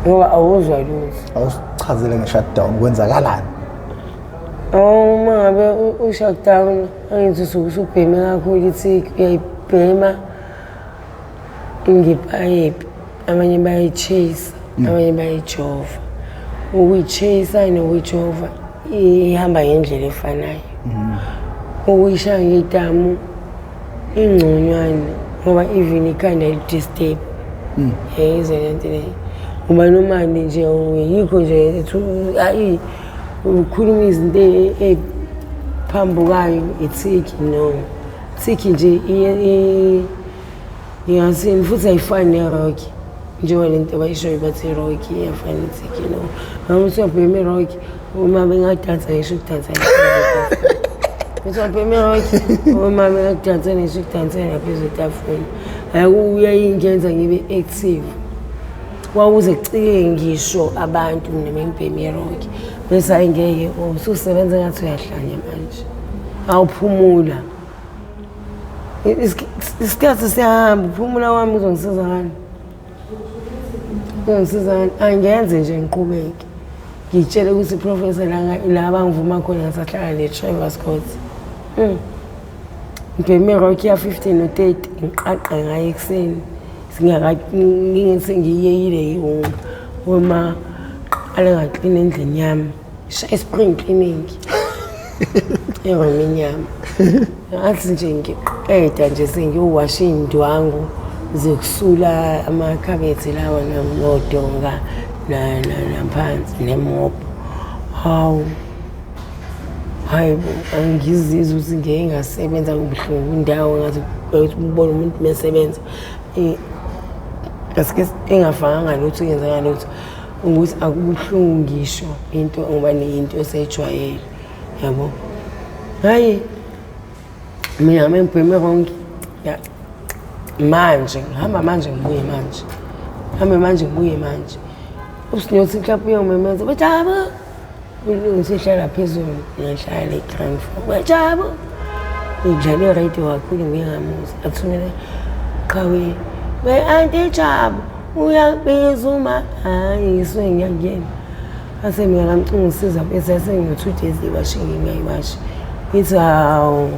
ngoba awuzwa lutho. Awusichazele nge-shutdown, kwenzakalani? Oh, uma ngabe u-shutdown, angithi usuke usubheme kakhulu ithiki, uyayibhema ngepayipi, abanye bayayi-chase, abanye bayayijova. Ukuyi-chase nokuyijova ihamba ngendlela efanayo. Ukuyishaya ngedamu ingconywana ngoba even ikhanda li-disturb. Yayizwa le nto leyo. Ngoba nomani nje yikho nje ayi ukhuluma izinto ey'phambukayo ithiki no. Thiki nje ngingathini futhi ayifani ne-rock. Njengoba le nto bayishoyo bathi i-rock iyafana nethiki no. Noma uthi uyabhema i-rock uma bengadansa ngisho ukudansa. Uthi uyabhema i-rock uma bengakudansa ngisho ukudansela ngaphezu kwetafula. Hhayi uyayingenza ngibe active. Kwakuze kucike ngisho abantu mina bengibhema i-rock. Bese hhayi ngeke ususebenza ngathi uyahlanya manje. Awuphumula. Isikhathi siyahamba, uphumula kwami kuzongisiza ngani? Kuzongisiza ngani? Angenze nje ngiqhubeke. Ngitshele ukuthi professor la bangivuma khona ngasahlala ne-Trevor Scott. Ngibheme i-rock ya-15 no-30 ngiqaqe ngayo ekuseni. Sengiyiyekile ihunga. Uma qale ngaklina endlini yami. Shaya spring cleaning. Eromini yami. Ngathi nje ngiqeda nje sengiyowasha iy'ndwangu zokusula amakhabethe lawa nodonga naphansi nemobho. Hawu, hayi bo, angizizwa ukuthi ngeke ngasebenza kubuhlungu indawo ngathi ubona umuntu mesebenza ngasike engafakanga lutho ingenzeka lutho ukuthi akubuhlungu ngisho into ngoba neyinto eseyijwayele yabo. Hhayi mina ngame ngibheme wrong ya manje ngihamba manje ngibuye manje hambe manje ngibuye manje usinyothi mhlawumbe uyongimemeza bejabo ngisehlala phezulu ngihlala le ground floor bejabo ngidlala iradio kakhulu ngiye ngamuza athumele qhawe we-anti Jabu uyabiza uma hhayi ngisuke ngiyakuyena ase mina ngamcinga ngisiza bese yasengiyo-two days iwashe ngingayiwashi ngithi hawu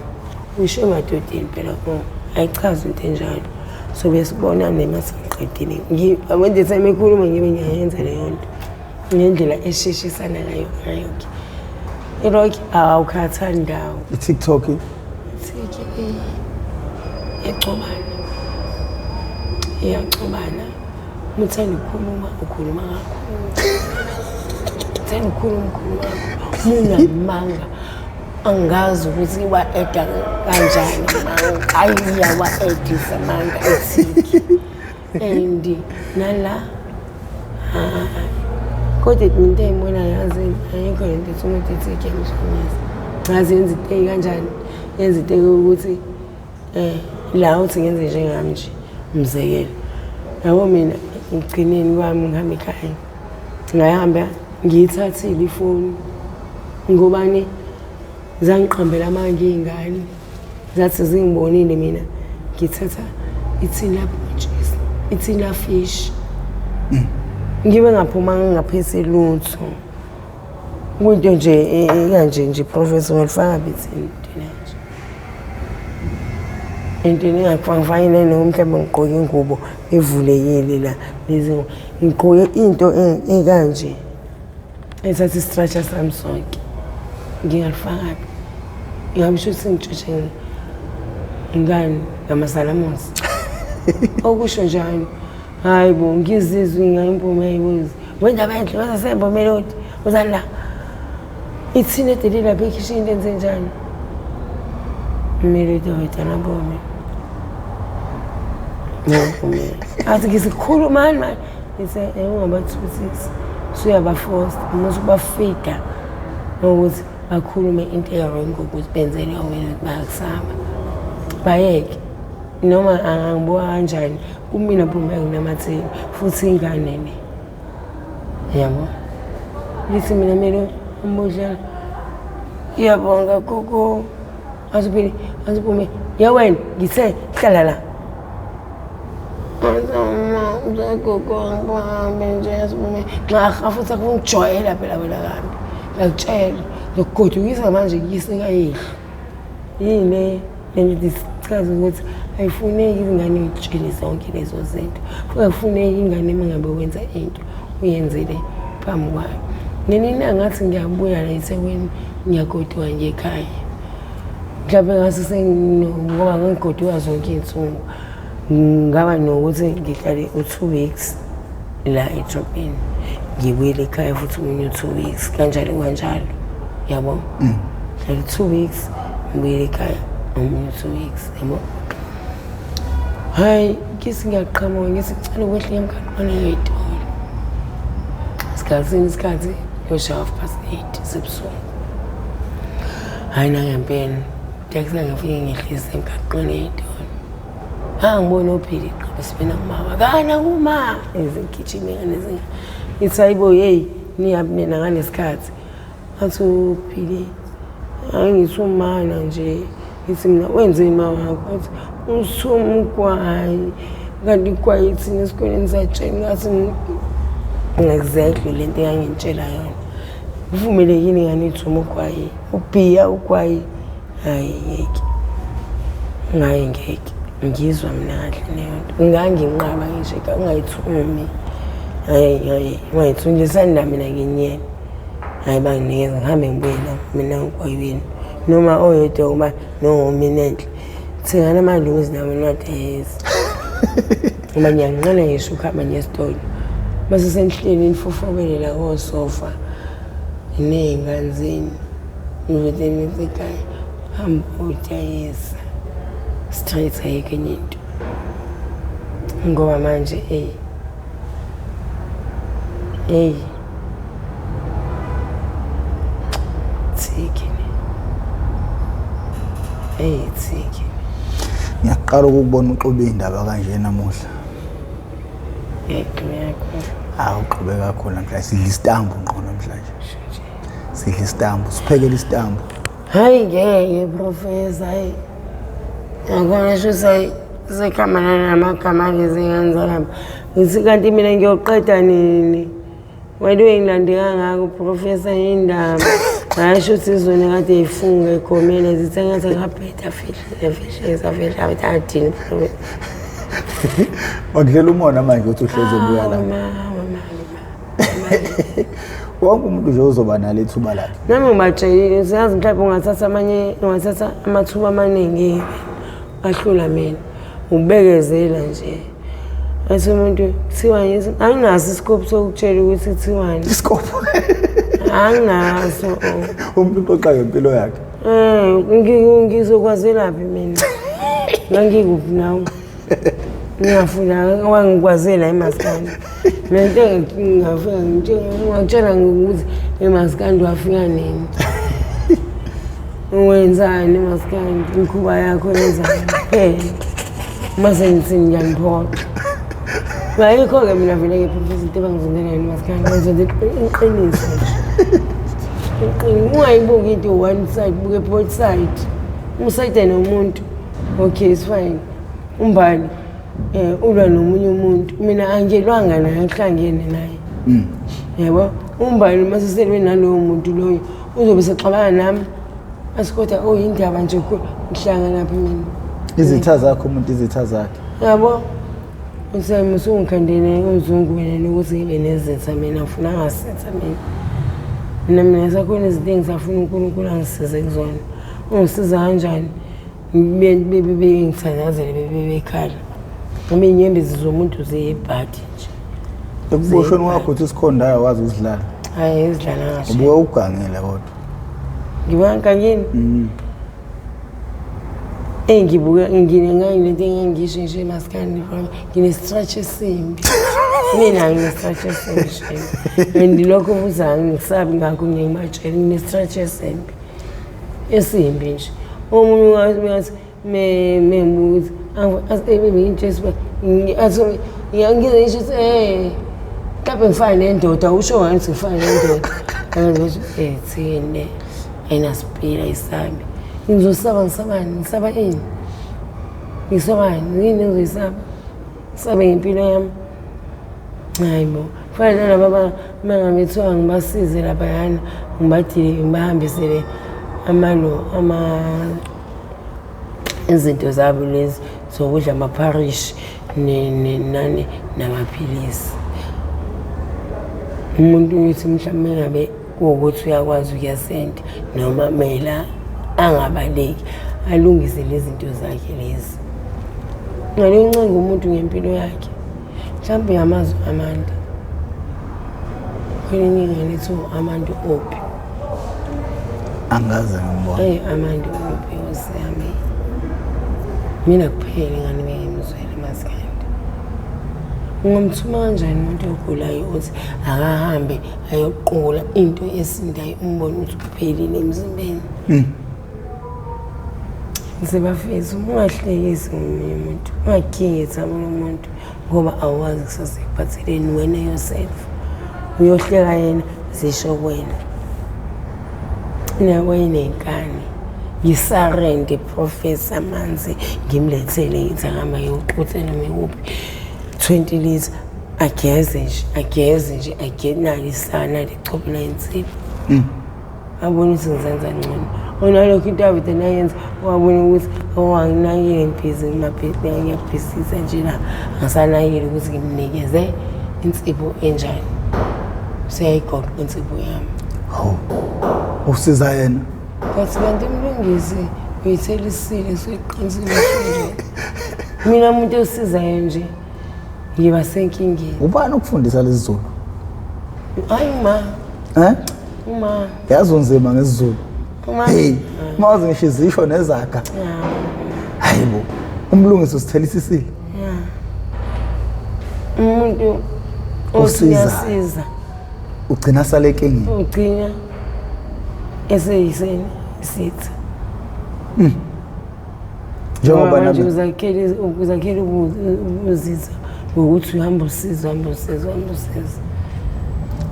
usho emadodeni phela ko ayichazi into enjalo so besibona nema sengiqedile when the time ekhuluma ngibe ngiyayenza leyo nto ngendlela esheshisana ngayo ngayo-ke irock awukhathali ndawo. I-TikTok Tiki iyacobana, iyacobana. Uma uthanda ukukhuluma ukhuluma kakhulu, uthanda ukukhuluma ukhuluma kakhulu. Uma unamanga angazi ukuthi wa-eda kanjani amanga, hhayi iyawa-edisa amanga ethiki and nala kodwa into engiyibona yazi ayikho lento ethi umuntu ethiki yamhlukumeza. Ngazi yenza into ey'kanjani, yenza into ukuthi la uthi ngenze njengami nje umzekelo. Yabo mina ekugcineni kwami ngihamba ekhaya ngayihamba ngiyithathile ifoni ngobani zangiqambela amanga iy'ngane zathi zingibonile mina ngithatha ithini labhontshisi ithini lafish ngibe ngaphumanga ngingaphethe lutho kuyinto nje ekanje nje professor ngalifaka bethini into nje into engingafangifangile noma mhlawumbe ngigqoke ingubo evulekile la lezi ngigqoke into ekanje ethatha i-structure sami sonke ngingalifakaphi ngabe sho ukuthi ngitshontshe ngani ngamasalamusi okusho njalo hayi bo ngizizwe ngayimpume yayibuzi wendaba enhle wasesembo melodi uzani la ithini edeli lapha ekhishini lenze njani melodi wetana bomi athi ngisikhulumani mani ngithe ungabathuthisi usuyabafosta uma usubafida ngokuthi bakhulume into e-wrong ukuthi benzele wena ukuthi bayakusaba bayeke noma angangibuka kanjani kumina phuma enginamatheli futhi ingane le yabo ngithi mina mele umbodlela Ngiyabonga gogo. Athi athi ya wena ngithe hlala la. Athi uma uzagogo ngihambe nje asibume. Nxa futhi akungijwayela phela wena kabi. Ngiyakutshela ngiyokugodukisa manje ngiyise kayihlo. Yini le sichaza ukuthi ayifuneki izingane uyitshele zonke lezo zinto. Futhi akufuneki ingane uma ngabe wenza into uyenzele phambi kwayo. Ngenye ilanga ngathi ngiyabuya la eThekwini ngiyagoduka nje ekhaya. Mhlawumbe ngase ngoba ngigoduka zonke iy'nsuku ngaba nokuthi ngihlale u-2 weeks la edrobheni ngibuyele ekhaya futhi omunye u-2 weeks kanjalo kanjalo yabo. Hlale 2 weeks ngibuyele ekhaya omunye u-2 weeks yabo. Hhayi ngithi ngiyaqhamuka ngithi ngicela ukwehla emgaqweni ey'tolo. Sikhathini isikhathi kuyoshaya 8:30 sebusuku. Hhayi nangempela taxi ngifike ngehlise emgaqweni ey'tolo. Angibona ophili qobo sibena kumama kana kuma ezigijime ngane ngithi hayibo hey niyaphi nina ngalesikhathi. Athi uphili angithi umana nje ngithi mina wenzeni ma wakho athi usuma ugwayi kanti igwayi thina esikoleni satshela ngathi exactly lento engangitshela yona. Kuvumelekile ngani ithuma ugwayi ubhiya ugwayi hayi ngeke ngayi ngeke ngizwa mina kahle leyo nto nganginqaba ngisho ungayithumi hayi hayi ungayithumi nje sanda mina nginyele hayi banginikeza ngihambe ngibuye la mina ugwayi noma oyedwa uba noma enhle thengana amaluzi nami nwadezi ngoba ngiyanqena ngisho ukuhamba ngesitolo mase senihleli nifofobele la kosofa ney'ngane zenu nivele nithi ekhaya hamba udayisa straight ayikho enye into ngoba manje eyi eyi thiki eyi thiki. Ngiyaqala ukukubona uxube iy'ndaba kanje namuhla. Ngiyayixube kakhulu. Hawu uxube kakhulu namhlanje sidla isitambu ngqo namhlanje. Sidla isitambu, siphekele isitambu. Hayi ngeke professor hayi. Ngakona shuthi hayi sekhamba namagama ngezingane zalapha. Ngithi kanti mina ngiyoqeda nini? Wena uyingilande kangaka uprofessor indaba. Hayi shuthi izona kade yifunga egomeni zithi ngathi akabheda fihle fihle safihle abathi professor. Wakudlela umona manje ukuthi uhlezi ubuya la. Mama. Wonke umuntu nje uzoba nalo ithuba lakhe. Nami ngibatshelile siyazi mhlawumbe ungathatha amanye ungathatha amathuba amaningi ahlula mina ubekezela nje. Athi umuntu kuthiwa ngithi anginaso isikophu sokutshela ukuthi kuthiwani. Isikophu. Anginaso. Umuntu uxoxa ngempilo yakhe. Ngizokwazelaphi mina? Ngangikuphi nawe? Ngingafunda wangikwazela emaskandi. Mina into ngingafika ngitshela ngokuthi emaskandi wafika nini. Wenzani emaskandi? Imikhuba yakho yenzani? Phela. Mase ngithi ngiyaniphoxa. Ayikho-ke mina vele-ke professor into ebangizondela yona emaskandi. Ngizonde iqiniso nje. Ungayibuki into one side, buke both side. Usayide nomuntu. Okay, it's fine. Umbali ulwa nomunye umuntu. Mina angilwanga naye, angihlangene naye. Yabo? Umbali uma seselwe nalowo muntu loyo uzobe sexabana nami. Athi kodwa oh indaba nje ngihlangana phi mina. Izitha zakho umuntu izitha zakhe. Yabo? Usami usungikhandele uzungu wena nokuthi ngibe nezitha mina ngifuna ngasitha mina. Mina sakhona izinto engisafuna uNkulunkulu angisize kuzona. Ungisiza kanjani? Bengithandazele bebekhala. Noma iy'nyembezi zomuntu ziyibhadi nje. Ekuboshweni kwakho uthi isikhonda wazi ukudlala. Hayi izidlala ngasho. Ubuke ugangile kodwa. Ngibuka ngangini? Ngibuka nginento engangisho nje emaskandi ngine-stretch esimbi. Mina ngine-stretch esimbi shame. And lokho futhi angisabi ngakho ngiye ngibatshele ngine-stretch esimbi. Esimbi nje. Omunye ungathi mengibuza athi ngize ngisho ukuthi mhlawumbe ngifane nendoda usho ngathi ngifane nendoda. Angithi thine. Ayinasipila isabi. Ngizosaba ngisabani? Ngisaba ini? Ngisabani? Yini engizoyisaba? Ngisabe ngempilo yami. Hayi bo. Fana nalaba uma ngabe kuthiwa ngibasize laphayana ngibadile ngibahambisele amalo ama izinto zabo lezi zokudla amapharishi nani namaphilisi. Umuntu uthi mhlawumbe ngabe kuwukuthi uyakwazi ukuya sente noma mela angabaleki alungise lezi zinto zakhe lezi. Ngale uncenga umuntu ngempilo yakhe. Mhlawumbe uyamazi u-Amanda. Kwelinye ngalithi u-Amanda uphi? Angaze ngimbone. Eyi Amanda uphi Nkosi yami. Mina kuphela ingane bengimzwele maskandi. Ungamthuma kanjani umuntu ogulayo uthi akahambe ayoqola into esindayo umbone ukuthi uphelile emzimbeni. Ngizebafethu ungahlekisi ngomunye umuntu, ungakhingi ethamo lomuntu ngoba awazi kusasa ekuphatheleni wena yourself. Uyohleka yena zisho kuwena. Nawe inenkani. Ngisarende professor amanzi ngimlethele ngithi angihamba ngiyoxutha noma ikuphi 20 litre ageze nje ageze nje ageze nali isana lichophe la insipho. Wabona ukuthi ngizenza ngcono. Onalokhu into avele nayenza wabona ukuthi oh anginakile ngibhizi ngiyabhisisa nje la angisanakile ukuthi ngimnikeze insipho enjani. Useyayigoqa insipho yami. Hawu. Usiza yena. Kwathi kanti mlungisi uyithelisile suyiqinisile nje. Mina umuntu osizayo nje ngiba senkingeni. Ubani okufundisa lesiZulu? Hayi ma. Eh? Uma. Yazi unzima ngesiZulu. Uma. Hey, mawazi ngisho izisho nezaga. Hayi bo. Umlungisi usithelisisile. Yeah. Umuntu Osizayo. osiyasiza Ugcina sale enkingeni. ugcina eseyiseni isitha. Njengoba manje nami uzakhela uzakhela ubuzitha ngokuthi uhamba usiza uhamba usiza uhamba usiza.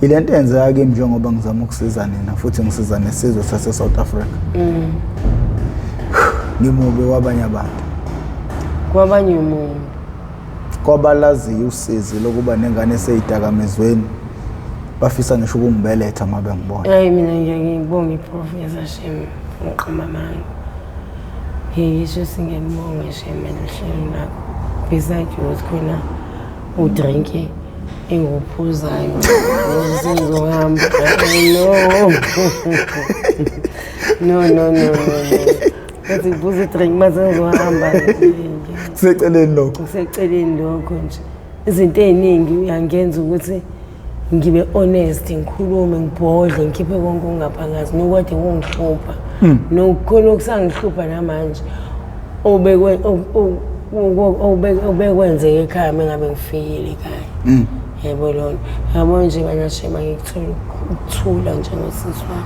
Ilento eyenzeka kimi njengoba ngizama ukusiza nina futhi ngisiza nesizwe sase South Africa. Ngimubi kwabanye abantu. Kwabanye umuntu Kwabalaziyo usizi lokuba nengane eseyidakamizweni bafisa ngisho ukungibeletha uma bengibona. Hayi mina ngeke ngibonge iprofessor shem ngiqamba amanga. Ngisho singiyabonga shem eluhlelo lakho. Besides ukuthi khona udrink engiwuphuzayo sengizohamba. No. No no no no. Ngathi ngiphuza idrink mase ngizohamba. Kuseceleni lokho. Kuseceleni lokho nje. Izinto ey'ningi uyangenza ukuthi ngibe honest ngikhulume ngibhodle ngikhiphe konke okungaphakathi nokade kungihlupha nokukhona okusangihlupha namanje obekwenzeka ekhaya uma ngabe ngifikile ekhaya. Yebo lona. Yabo nje bana shema ngikutholi ukuthula njengosisi wami.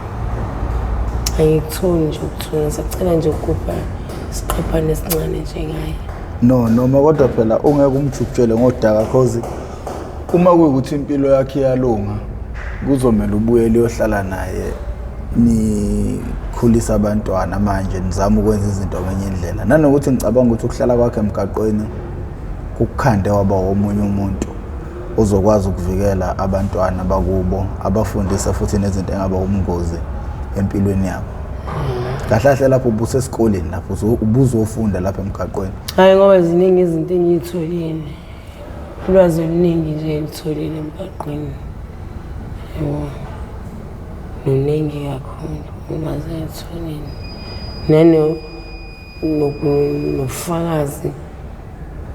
Angikutholi nje ukuthula ngisacela nje ukugubha isiqhephane esincane njengaye. No noma kodwa phela ungeke umjukujele ngodaka cause uma kuyukuthi impilo yakhe iyalunga kuzomela ubuyele uyohlala naye nikhulisa abantwana manje nizama ukwenza izinto ngenye indlela. Nanokuthi ngicabanga ukuthi ukuhlala kwakhe emgaqweni kukukhande waba omunye umuntu ozokwazi ukuvikela abantwana bakubo abafundisa futhi nezinto engaba umngozi empilweni yabo. Kahle kahle lapho ubusesikoleni lapho ubuzofunda lapha emgaqweni. Hayi ngoba ziningi izinto engiyitholile. Ulwazi oluningi nje engitholile emgaqweni. Yebo. Luningi kakhulu ulwazi engitholile. Nano nobufakazi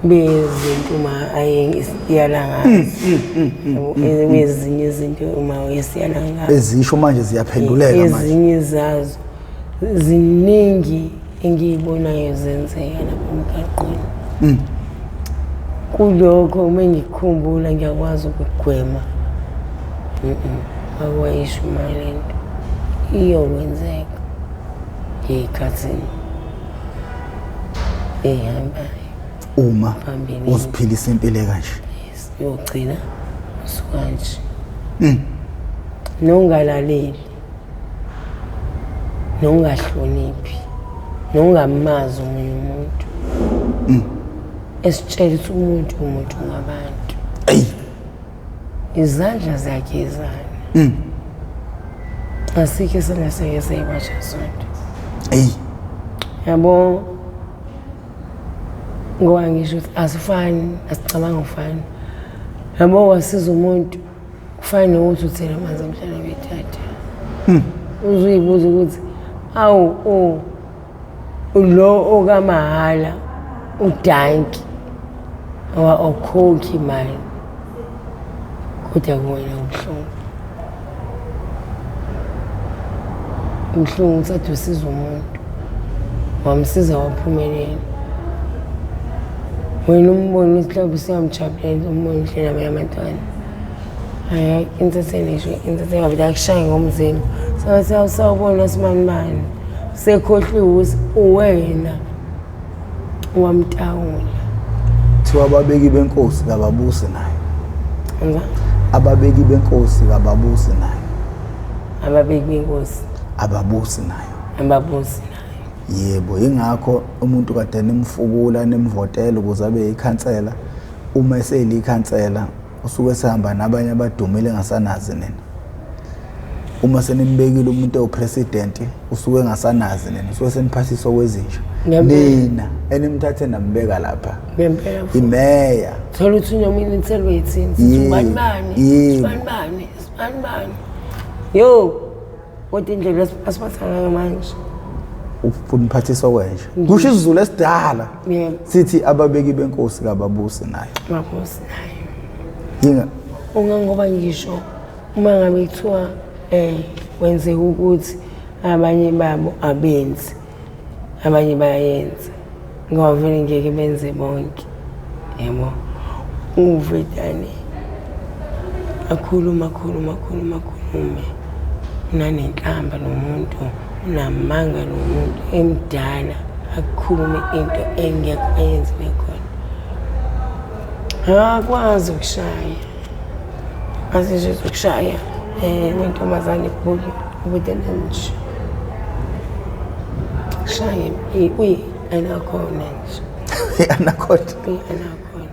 bezinto uma ayesiyala ngazo. Yabo, ezinye izinto uma esiyala ngazo. Ezisho manje ziyaphenduleka manje. Ezinye zazo ziningi engiyibonayo zenzeka lapha emgaqweni. Kulokho uma ngikukhumbula ngiyakwazi ukugwema. Akwayisho uma lento iyokwenzeka ngey'khathini ey'hambayo. Uma Phambili. uziphilisa impilo ekanje. Yes, uyogcina usukanje. Nongalaleli. Nokungahloniphi, nokungamazi omunye umuntu. Esitshela ukuthi umuntu umuntu ngabantu. Eyi. Izandla ziyagezana. Asikho isandla seke seyiwasha sonto. Eyi. Yabo ngoba ngisho ukuthi asifani, asicabanga ufani. Yabo wasiza umuntu kufana nokuthi uthele amanzi emhlane wethatha. Uzuyibuza ukuthi awu o lo okamahhala udanki ngoba awukhokhi imali kodwa kuwena kubuhlungu. Kubuhlungu ukuthi ade usiza umuntu wamsiza waphumelela. Wena umbone ukuthi mhlawumbe usuyamjabulela umbone indlela abanye abantwana. Hhayi intatheli ngisho intatheli ngavele akushaye ngomzimba. Sathi sawubona sibanibani. Sekhohliwe ukuthi uwena wamtawula. Kuthiwa ababeki benkosi kababusi nayo. Enza? Ababeki benkosi kababusi nayo. Ababeki benkosi. Ababusi nayo. Ababusi nayo. Yebo, ingakho umuntu kade nimfukula nimvotela ukuze abe yikhansela. Uma eselikhansela usuke esehamba nabanye abadumile engasanazi nina. Uma senimbekile umuntu ewupresident usuke engasanazi nina, usuke seniphathiswa kwezinja. Nina enimthathe nambeka lapha. Ngempela. Imeya. Thola ukuthi noma inithelwe yithini, sithi ubani bani, ubani bani, ubani bani. Yo, kodwa indlela asiphatha ngayo manje. Umphathiswa kwenje. Kusho isiZulu esidala. Yebo. Sithi ababeki benkosi kababusi nayo. Babusi nayo. Yinga Ungangoba ngisho uma ngabe kuthiwa kwenzeka ukuthi abanye babo abenzi, abanye bayayenza. Ngoba vele ngeke benze bonke. Yabo. Uvedane akhuluma akhuluma akhuluma akhulume. Unanenhlamba lo muntu, unamanga lo muntu emdala akhulume into engekho ayenzile khona. Akakwazi ukushaya. Azi nje ukushaya wentombazane ibhuki ubudela nje. Shaye uyi anakhona nje. Anaconda. Uyi anakhona.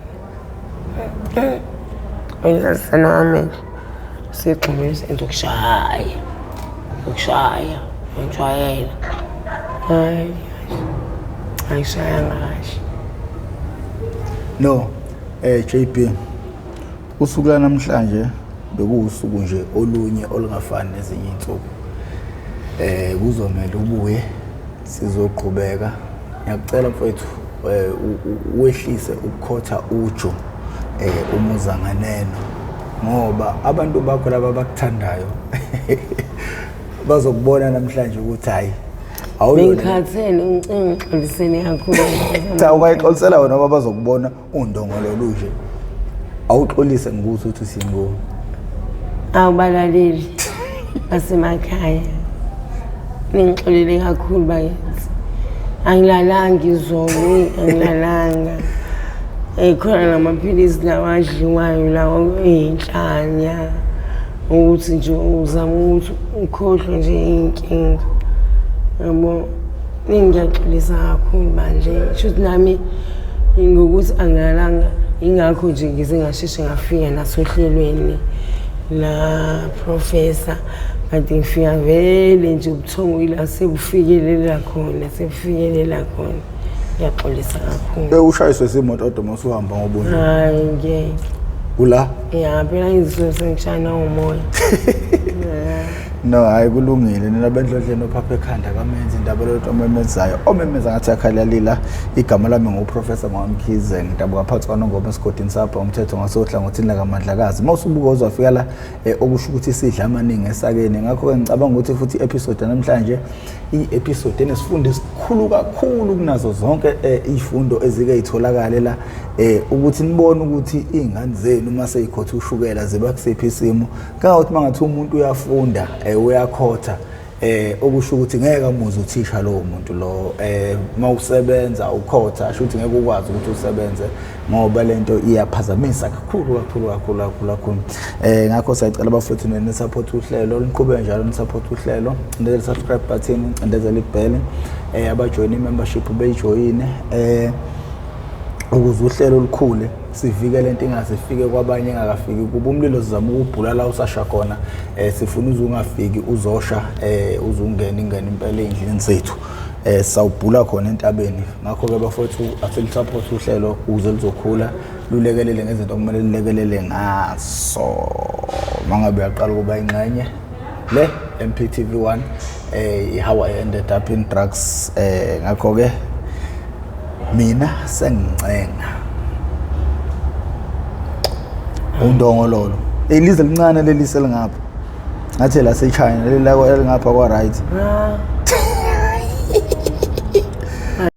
Uyazana amehlo. Sigxumile senza ukushaya. Ukushaya, ngijwayela. Hayi. Ayishayanga kahle. No, JB. Usuku lanamhlanje bekuwusuku nje olunye olungafani nezinye insuku. Kuzomela ubuye sizoqhubeka. Ngiyakucela mfowethu wehlise ukukhotha uju umuza nganeno ngoba abantu bakho laba abakuthandayo bazokubona namhlanje ukuthi hayi awuyona. Bengikhathele ngixoliseni kakhulu. Cha ungayixolisela wena ngoba bazokubona undongolo luje. Awuxolise ngikuthi uthi singo. Awubalaleli basemakhaya. Ningixolele kakhulu bakithi. Angilalanga izolo, angilalanga. Khona namaphilisi lawa adliwayo lawa eyinhlanya ukuthi nje uzama ukuthi ukhohlwe nje inkinga. Yabo, ngiyaxolisa kakhulu manje. Shuthi nami ngokuthi angilalanga ingakho nje ngize ngasheshe ngafika nasohlelweni la professor kanti ngifika vele nje ubuthongo ila sebufikelela khona sebufikelela khona. Ngiyaxolisa kakhulu. Ushayiswe imoto odwa masuhamba ngobunye. Hayi ngeke. Ula? Ya phela ngizwe sengishana umoya. No, hayi kulungile. Nina bendlondleni ophapha ekhanda kamenzi indaba lento omemezayo. Omemeza ngathi akhalalila. Igama lami nguProfessor Mkhize ngidabuka phansi kwaNongoma esigodini sapha umthetho ngasohlangothini lakaMandlakazi. Mawusubuka uzofika la okusho ukuthi sidla amaningi esakeni. Ngakho ke ngicabanga ukuthi futhi i-episode namhlanje i-episode enesifundo esikhulu kakhulu kunazo zonke izifundo ezike itholakale la ukuthi nibone ukuthi izingane zenu uma seyikhotha ushukela ziba kusiphi isimo. Kangakuthi mangathi umuntu uyafunda uyakhotha Okusho ukuthi ngeke amuze uthisha lowo muntu lo. Mawusebenza ukhotha, asho ukuthi ngeke ukwazi ukuthi usebenze ngoba lento iyaphazamisa kakhulu kakhulu kakhulu kakhulu kakhulu. Ngakho siyacela bafowethu nini support uhlelo, liqhubeke njalo ni support uhlelo. Cindezela subscribe button, cindezela ibell. Abajoyina i-membership beyijoyine ukuze uhlelo lukhule, sivikele into ingaze ifike kwabanye engakafiki kuba umlilo. Sizama ukubhula la usasha khona. Sifuna uze ungafiki uzosha, uzungena ingene impela ey'ndlini zethu. Sawubhula khona entabeni. Ngakho-ke bafowethu, asilisupport uhlelo ukuze luzokhula, lulekelele ngezinto okumele lulekelele ngaso. Mangabe uyaqala ukuba ingxenye le MPTV 1, how I Ended Up in Drugs. Ngakho-ke mina sengincenga undongololo elize lincane leli selingapha, ngathi lase China leli la elingapha kwa right. Ah.